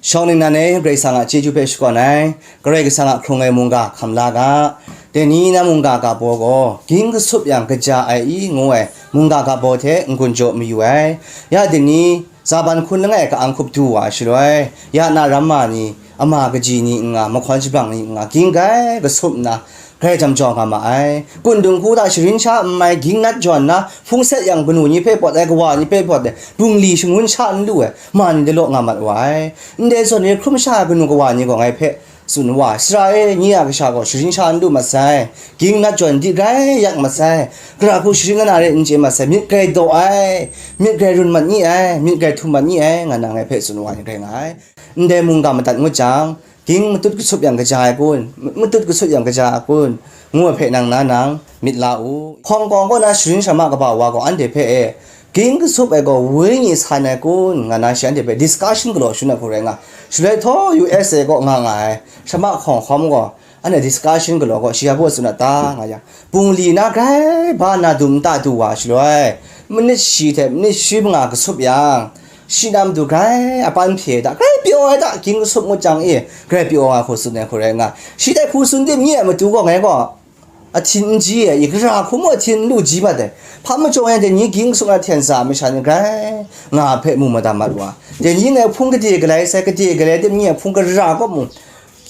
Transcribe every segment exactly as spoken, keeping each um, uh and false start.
Shawng ningnan e, Karai Kasang a chyeju hpe shakawn ai, Karai Kasang a hkrung ai mungga hkam la ga. Dai ni na mungga ga baw gaw, Ging Kasup Yang Kaja Ai I ngu ai mungga ga baw hte n-gun jaw mayu ai. Ya dai ni, Zaban hkun langai ka-ang hkup du wa shaloi, ya na ramma ni, ama kaji ni n nga, mahkawn shabrang ni n nga, ging grai kasup nna, grai jam jaw nga ma ai. Kun dinghku hta sharin sha n mai, ging nat jawn nna, hpung set yang kanu ni hpe pawt ai, kawa ni hpe pawt ai, bungli shangun sha n lu ai, ma ni dalaw nga mat wa ai. Ndai zawn ni hkrum sha ai kanu kawa ni gaw ngai hpe tsun wa, Sara e, nye a kasha gaw sharin sha n lu mat sai, ging nat jawn di grai yak mat sai, gara hku sharin la na re n chye mat sai, myit grai daw ai, myit grai run mat ni ai, myit grai htum mat ni ai, nga na ngai hpe tsun wa ni grai nga ai. Ndai mungga madat ngut jang, ging matut kasup yang kaja ai kun? Matut kasup yang kaja ai kun? Ngu ai hpe nang na nang myit la u. Hkawng kawng kaw na sharin shamma kaba wa gaw anhte hpe e, ging kasup ai gaw wenyi san ai kun? Nga na shi anhte hpe discussion galaw shangun ai hku rai nga. Shaloi htaw U S A kaw nga nga ai shamma hkawng hkawm gaw, anhte discussion galaw gaw, shi ya baw tsun a ta, nga yang, bungli na grai ba na dum nta du wa shaloi, manit shi hte manit shi manga kasup yang, shi na matu grai apan hpye ai ta, grai pyaw ai ta, ging kasup ngut jang e, grai pyaw nga hku tsun ai hku rai nga. Shi dai hku tsun tim nye ai matu gaw ngai gaw, ahtin n ji ai, i gara hku mung ahtin n lu ji mat ai. Hpa majaw yang dai ni ging kasup na hten sa ai masha ni grai nga hpe mu madat mat wa. Dai ni ngai hpung gade galai sai, gade galai tim nye ai hpung gara kaw mung,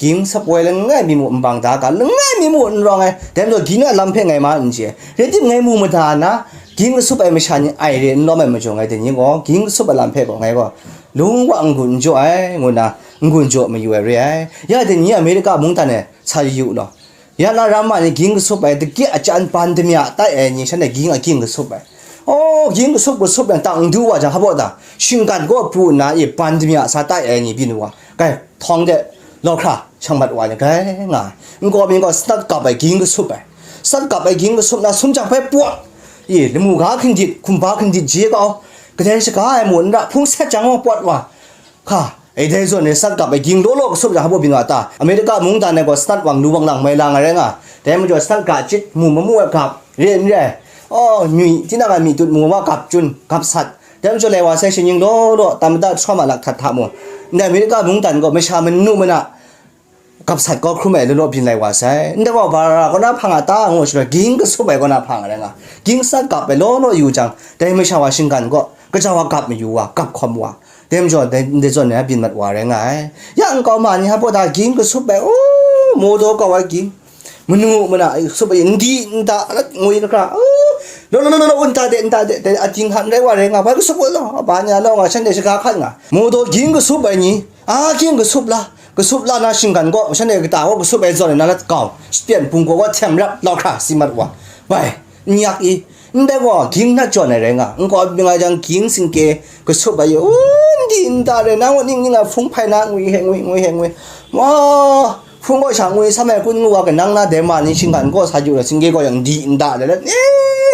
ging sap woi langai mi mu n bang da ga, langai mi mu n rawng ai, dai majaw ging a lam hpe ngai ma n chye. Rai tim ngai mu mada na, ging kasup ai masha ni ai re n lawm ai majaw, ngai dai ni gaw, ging kasup ai lam hpe gaw ngai gaw, lung wa n-gun n jaw ai, ngu na, n-gun jaw mayu ai re ai. Ya dai ni Amerika mungdan e sa yu law. Ya na ramma ni ging kasup ai, dagye a chyan ban damya tai ai ni, shanhte ging a ging kasup ai. Oh, ging kasup kasup yang tang n du wa jang, hpa baw ta, shinggan kaw pru nna, i ban damya sa tai ai ni byin wa, grai htawng de, law hkra shang mat wa ni grai nga ai. Nkaw mi gaw sanat kap ai ging kasup ai, sanat kap ai ging kasup na sumjang hpe pawt, i lamu ga hkindit, hkumba hkindit je kau, kadai shaga ai mu n ra, hpung set jang gaw pawt wa, hka, e dai zawn e sanat kap ai ging law law kasup jang hpa baw byin wa ta? Amerika mungdan e gaw sanat wang lu wang lang mai la nga rai nga, dai majaw sanat ga chyit mu mamu ai gap re n re ai, aw, nyui, tinang a myi tut mu wa gap chyun, gap sat, dai majaw lai wa sai, shaning law law, tam mada htaw ma lak htat hta mu, ndai Amerika mungdan gaw masha manu mana gap sat kau hkrum ai law law byin lai wa sai. Ndai gaw bara kaw na hpang a ta ngu shaloi, ging kasup ai kaw na hpang rai nga, ging sanat kap ai law law yu jang, dai masha wa shinggan kaw kaja wa gap mayu wa, gap hkawm wa, dai majaw dai, ndai zawn ai byin mat wa rai nga ai. Ya nkau ma ni hpa baw ta ging kasup ai, u, modaw kau ai ging, manu mana kasup ai, n di n da, ngwi lahkra, u, law law law law, n ta de, n ta de, dai ating hkan rai wa rai nga, bai kasup ai law, ba nya law nga, shanhte shaga hkan nga, modaw ging kasup ai ni, a, ging kasup la, kasup la na shinggan gaw, shanhte kata gaw kasup ai zawn e na lat kau, shapyen hpung gaw gaw htem rap, law hkra si mat wa, bai, n yak i, ndai gaw ging nat jawn ai rai nga, nkau byin ai jang ging singke kasup ai, u, n di n da re, nang ning ning a hpung hpai na ngwi he ngwi, ngwi he ngwi, wa, hpung gaw sha ngwi sam ai kun ngu wa, kanang na dai ma ni shinggan gaw sa yu ai, singke gaw yang n di n da re, lat ni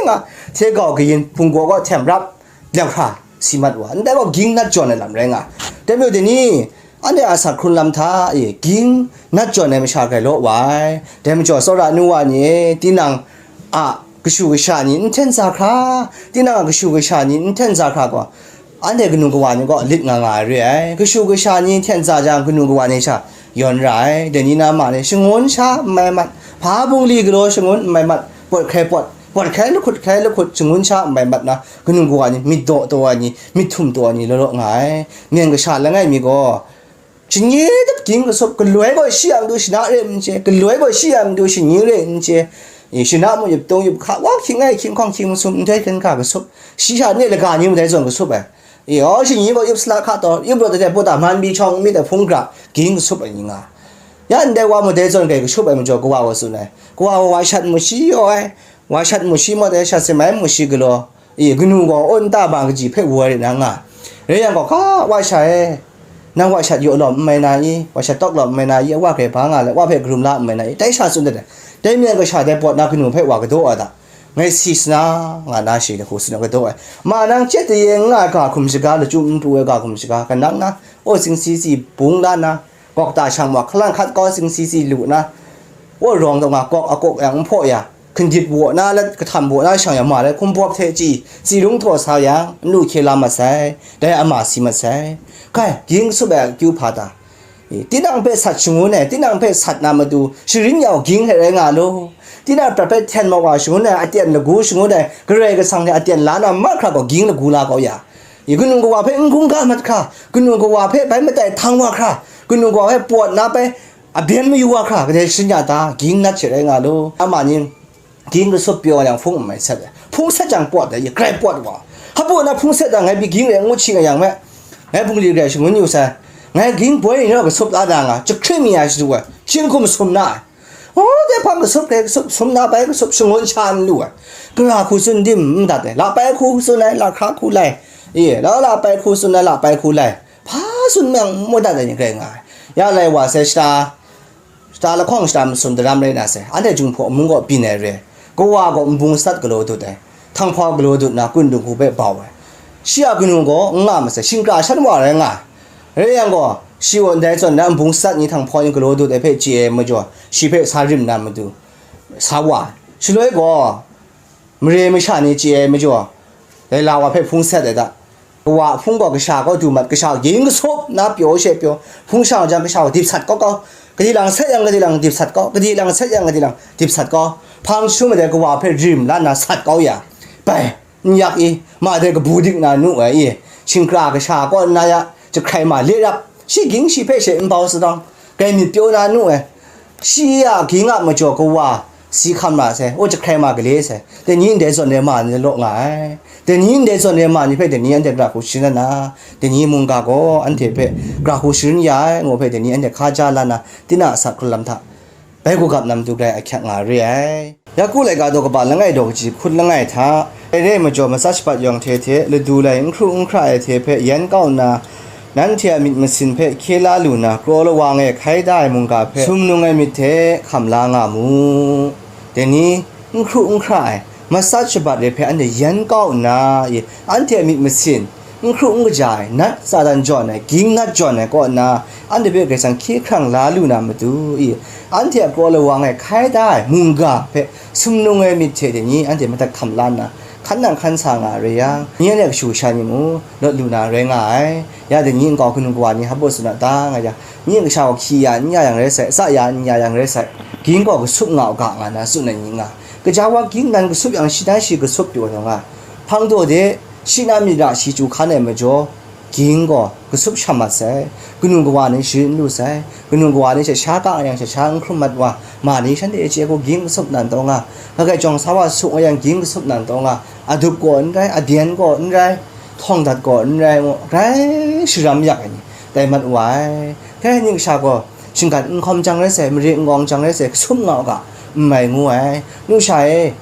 nga, hte gau kayin, hpung gaw gaw htem rap, Lep hkra si mat wa, ndai gaw ging nat jawn ai lam rai nga. Dai majaw dai ni, anhte a asak hkrun lam hta e ging nat jawn ai masha grai law wa ai. Dai majaw tsawra nu wa ni e, tinang a kashu kasha ni n hten za hkra, tinang a kashu kasha ni n hten za hkra gaw, anhte kanu kawa ni gaw lit nga nga ai re ai. Kashu kasha ni hten za jang, kanu kawa ni sha yawn ra ai. Dai ni na ma ni shangun sha n mai mat, hpa bungli galaw shangun n mai mat, pawt hkrai pawt, pawt hkrai lahkut hkrai lahkut, shangun sha n mai mat na, kanu kawa ni, myit daw taw ai ni, myit htum taw ai ni law law nga ai. Myen kasha langai mi gaw, shani dap ging kasup, galoi gaw shi a matu shana re n chye, galoi gaw shi a matu shani re n chye, e, shana mung yup tung yup hka, wa hkying ai hkying hkawng hkying masum, nhtoi hkyen hka kasup, shi sha ne laga ni mung dai zawn kasup ai. E, aw, shani gaw yup sala hka taw, yup rawt ai hte, pawt a man bi shawng myit ai hpung gra, ging kasup ai ni nga. Ya ndai wa mung dai zawn kai kasup ai majaw, kawa gaw tsun ai. Kawa gaw wa shat mung shi yaw ai, wa shat mung shi mawt ai, shat sin mai mung shi galaw, e, kanu gaw aw nta ba kaji hpe wu ai re na nga. Rai yang gaw, ka, wa sha e, nang wa shat yaw lawm n mai na i, wa shat tawk lawm n mai na i, wa hkrai ba nga le, wa hpe karum la n mai na i, dai sha tsun dat ai. Dai myen kasha dai pawt na kanu hpe wa kadaw ai ta? Ngai si sa na, nga na shi hku tsun ai kadaw ai. Ma nang chyet daye n nga ai ga hkum shaga, lachyum n pru ai ga hkum shaga, kanang na, aw, singsi si bung la na, gawk ta shang ma, hkalan hkat kau singsi si lu na, aw, rawng taw nga, gawk a gawk yang n hpaw ya, hkindit waw na let, kahtam waw na shang yang, ma let hkumbawp hte chyi, tsi rung htaw sa yang, n lu hkye la mat sai, dai ama si mat sai. Kai, ging kasup ai akyu hpa ta? E, tinang hpe sat shangun ai, tinang hpe sat na matu, sharin yau ging hte rai nga law. Tinang prat hpe hten mat wa shangun ai, aten lagu shangun ai, Karai Kasang hte aten la na mahkra gaw ging lagu la kau ya. E, kanu kawa hpe n hkungga mat hkra, kanu kawa hpe bai matai htang wa hkra, kanu kawa hpe pawt na bai abyen mayu wa hkra, kadai sharin ya ta? Ging nat she rai nga law. Ama ni, ging kasup pyaw yang hpung n mai sat ai. Hpung sat jang pawt ai, grai pawt wa. Hpa na hpung sat jang ngai pyi ging rai ngut shi nga yang me, ngai bungli grai shangun yu sai. Ngai ging boi ni naw kasup la da nga, jahkring mi ai shadu ai, shing hkum sum na ai. Oh, dai hpang kasup, dai kasup, sum na bai kasup, shangun sha n lu ai. Gara hku tsun dim n dat ai. La bai hku tsun ai, la hkra hku lai. Ye, la la bai hku tsun ai, la bai hku lai. Hpa tsun yang n mu dat ai ni grai nga ai. Ya lai wa sai shata, shata lahkawng shata masum daram rai na sai, anhte Jinghpaw mung kaw byin ai re ai. Kawa gaw nbung sat galaw dut ai, htanghpaw galaw dut na kun dinghku hpe bau ai. Shi a kanu gaw n nga masai, shingkra shan wa rai nga ai. Rai yang gaw, shi gaw ndai zawn na nbung sat ni htanghpaw ni galaw dut ai hpe chye ai majaw, shi hpe sa rim na matu, sa wa ai. Shaloi gaw, mare masha ni chye ai majaw, laila wa hpe hpung sat ai da. Kawa a hpung gaw kasha kaw du mat, kasha ging kasup na pyaw she pyaw, hpung shang jang kasha gaw dip sat kau kau, kadi lang sat yang kadi lang dip sat kau, kadi lang sat yang kadi lang dip sat kau, hpang jahtum ai dai kawa hpe rim la nna sat kau ya, bai, n yak i, ma dai kabu dik na nu ai i, shingkra kasha kaw nna ya, jahkrai ma le rap, shi ging shi hpe she n bau sadawng, grai myit pyaw na nu ai. Shi a ging a majaw kawa si hkam ra sai, o jahkrai ma gale sai, dai ni ndai zawn ai ma ni law nga ai. Dai ni ndai zawn ai ma ni hpe dai ni anhte gara hku sharin na, dai ni mungga gaw anhte hpe gara hku sharin ya ai, ngu hpe dai ni anhte hkaja la na, tinang a asak hkrun lam hta bai gugap na matu grai ahkyak nga re ai. Yaku laika daw kaba langai daw kaji hkun langai hta, dai re ai majaw, matsat shabat yawng hte hte, ladu lai n hkru n hkra ai hte hpe yan kau nna, nanhte a myit masin hpe hkye la lu na, kraw lawang e hkai da ai mungga hpe sumnung ai myit hte hkam la nga mu. Dai ni, n hkru n hkra ai, matsat shabat re hpe anhte yan kau nna, i, anhte a myit masin, n hkru n kaja ai, nat Satan jawn ai, ging nat jawn ai kaw nna, anhte hpe Karai Kasang hkye hkrang la lu na matu, i, anhte a kraw lawang e hkai da ai mungga hpe sumnung ai myit hte dai ni anhte madat hkam la nna, hkan nang hkan sa nga re yang, ni anhte kashu kasha ni mung lawt lu na rai nga ai. Ya dai ni nkau hkanu kawa ni hpa baw tsun a ta nga yang, ni kasha gaw hkyi ya n ya yang rai sai, tsa ya n ya yang rai sai, ging gaw kasup nga u ga, nga na tsun ai ni nga. Kaja wa ging nan kasup yang, shi nan shi kasup pyaw taw nga. Hpang daw de, shi nan myit ra shi chyu hkan ai majaw, ging gaw kasup sham mat sai, kanu kawa ni sharin n lu sai, kanu kawa ni sha sha ka yang sha sha n hkrum mat wa, ma ni shanhte chye gaw ging kasup nan taw nga, hkrai jawng sa wa sung wa yang ging kasup nan taw nga, adup gaw n rai, abyen gaw n rai, htawng dat gaw n rai, ngu grai sharam yak ai ni, tai mat wa ai. Dai ni kasha gaw, shinggan n hkawm jang rai sai, mare n gawng jang rai sai, kasup nga u ga, n mai ngu ai. Nu sha e,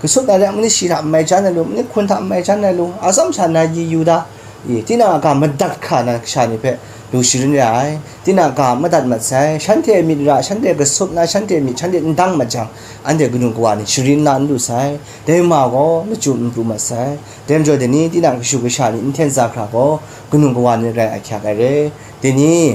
kasup na re, manit shi hta n mai jan ai lu, manit hkun hta n mai jan ai lu, atsawm sha na yi yu da, i, tinang a ga madat hkra na kasha ni hpe lu sharin ra ai, tinang a ga madat mat sai, shanhte myit ra, shanhte kasup na, shanhte myit, shanhte n dang mat jang, anhte kanu kawa ni sharin la n lu sai, dai ma gaw lachyum n pru mat sai, dai majaw dai ni tinang kashu kasha ni n hten za hkra gaw, kanu kawa ni rai ahkyak ai re, dai ni,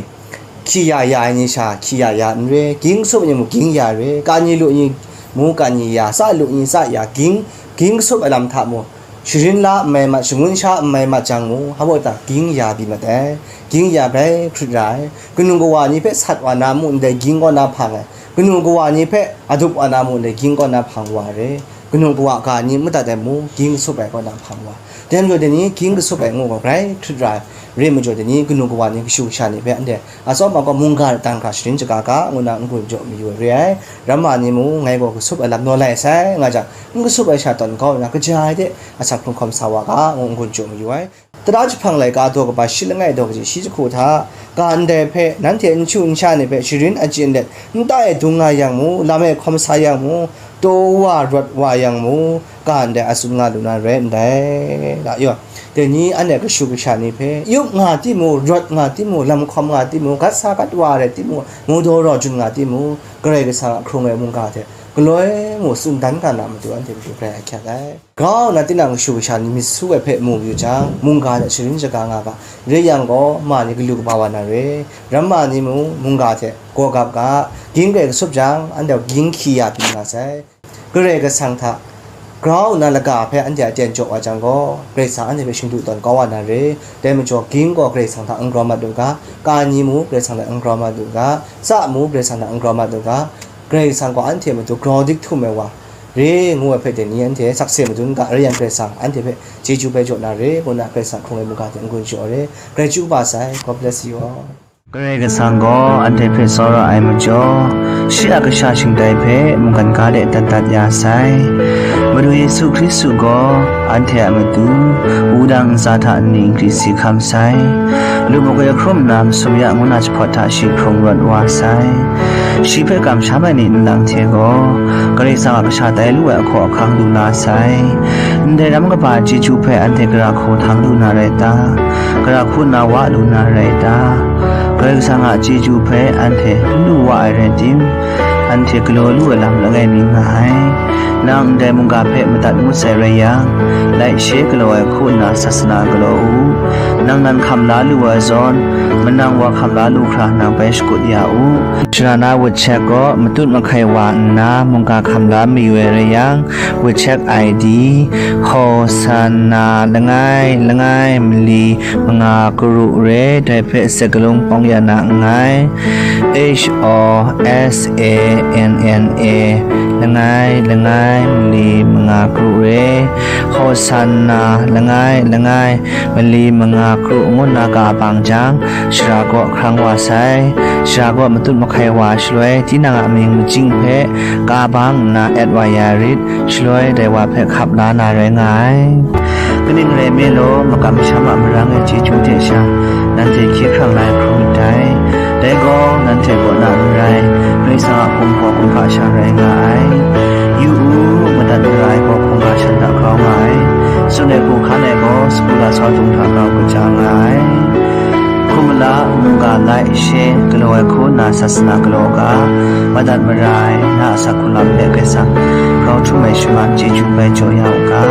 hkyi ya ya ai ni sha, hkyi ya ya n re, ging kasup ai ni mung ging ya re, kan yi lu ni mung kan yi ya, tsa lu ni tsa ya, ging, ging kasup ai lam hta mung, sharin la n mai mat, shangun sha n mai mat jang mung, hpa baw ta ging ya byi mat ai, ging ya grai hkrit ra ai, kanu kawa ni hpe sat wa na mung ndai ging kaw na hpang ai, kanu kawa ni hpe adup wa na mung ndai ging kaw na hpang wa re, kanu kawa ga ni madat ai mung, ging kasup ai kaw na hpang wa, dai majaw dai ni ging kasup ai ngu gaw grai hkrit ra ai, re majaw dai ni kanu kawa ni kashu kasha ni hpe anhte atsawm a gaw mungga hta hkra sharin shaga ga, ngu na n-gun jaw mayu ai re ai. Ramma ni mung, ngai gaw kasup ai lam naw lai sai, nga jang, n kasup ai sha tawn kau nna, kaja ai de asak hkrung hkawm sa wa ga, ngu n-gun jaw mayu ai. Tara jahpang laika daw kaba shi langai daw kaji shi jahku hta, ga ndai hpe, nanhte n chyu n sha ni hpe sharin achyin let, nta e dung nga yang mu, lam e hkawm sa yang mu, taw wa rawt wa yang mu, ga ndai a tsun nga lu na rai ndai, la yaw. Dai ni anhte kashu kasha ni hpe, yup nga timung, rawt nga timung, lam hkawm nga timung, gat sa gat wa rai timung, mu daw rau jun nga timung, Karai Kasang a hkrung ai mungga hte galoi mung tsun dan ga na matu anhte matu grai ahkyak ai. Grau nna tinang kashu kasha ni myit su ai hpe mu yu jang, mungga hte sharin shaga nga ga, rai yang gaw, ma ni galu kaba wa na re, ramma ni mung mungga hte gaw gap ga, ging grai kasup jang, anhte ging hkyi ya pyi nga sai. Karai Kasang hta grau nna laga hpe anhte a ten jaw wa jang gaw, Karai Kasang anhte hpe shingdu tawn kau wa na re. Dai majaw, ging gaw Karai Kasang hta n grau mat u ga, ka ni mu Karai Kasang hta n grau mat u ga, tsa mu Karai Kasang hta n grau mat u ga, Karai Kasang gaw anhte matu grau dik htum ai wa re ngu ai hpe dai ni anhte sakse madun ga, rai yang Karai Kasang anhte hpe chyeju bai jaw na re, ngu na Karai Kasang hkrung ai mungga hte n-gun jaw re. Grai chyu kaba sai. God bless you all. Karai Kasang gaw anhte hpe tsawra ai majaw, shi a kasha shingtai hpe mungkan ga de dat dat ya sai. Madu Yesu Hkristu gaw anhte a matu wudang ntsa hta nni nkri si hkam sai. Lu makoi hkrum nna masum ya ngu na jahpawt hta shi hkrung rawt wa sai. Shi hpe kamsham ai ni nlang hte gaw, Karai Kasang a kasha tai lu ai ahkaw ahkang lu la sai. Ndai ram kaba chyeju hpe anhte gara hku htang lu na rai ta? Gara hku na wa lu na rai ta? Karai Kasang a chyeju hpe anhte n lu wa ai rai tim, anhte galaw lu ai lam langai mi nga ai. Nang ndai mungga hpe madat ngut sai rai yang, laishe galaw ai hku nna sasana galaw u. Nang nan hkam la lu ai zawn, manang wa hkam la lu hkra nang bai shakut ya u. Shara na WeChat gaw matut mahkai wa nna mungga hkam la mayu ai rai yang, WeChat I D, Hosanna langai langai mali manga karu re, dai hpe sakalung pawng ya na nngai. H O S A N N A langai langai mali manga karu re, Hosanna langai langai mali manga karu ngu na ka bang jang, shara gaw hkrang wa sai. Shara gaw matut mahkai wa shaloi, tinang a mying machying hpe ka bang nna at wa ya rit, shaloi dai wa hpe hkap la na rai nga ai. Kaning rai nme law, makam masham a marang e chyeju hte sha, nanhte hkye hkrang la ai hkrum myit dai. Dai gaw, nanhte kaw na n rai, Karai Kasang a hpung hpaw hkungga sha rai nga ai. Yu u, madat mara ai gaw hkungga shan hta grau nga ai. Tsun ai hku hkan ai gaw, sagu lasau dung hta grau kaja nga ai. Hkum mala mungga laishe galaw ai hku nna sasana galaw ga, madat mara ai na a asak hku lam hpe Karai Kasang grau htum ai shaman chyeju bai jaw ya u ga.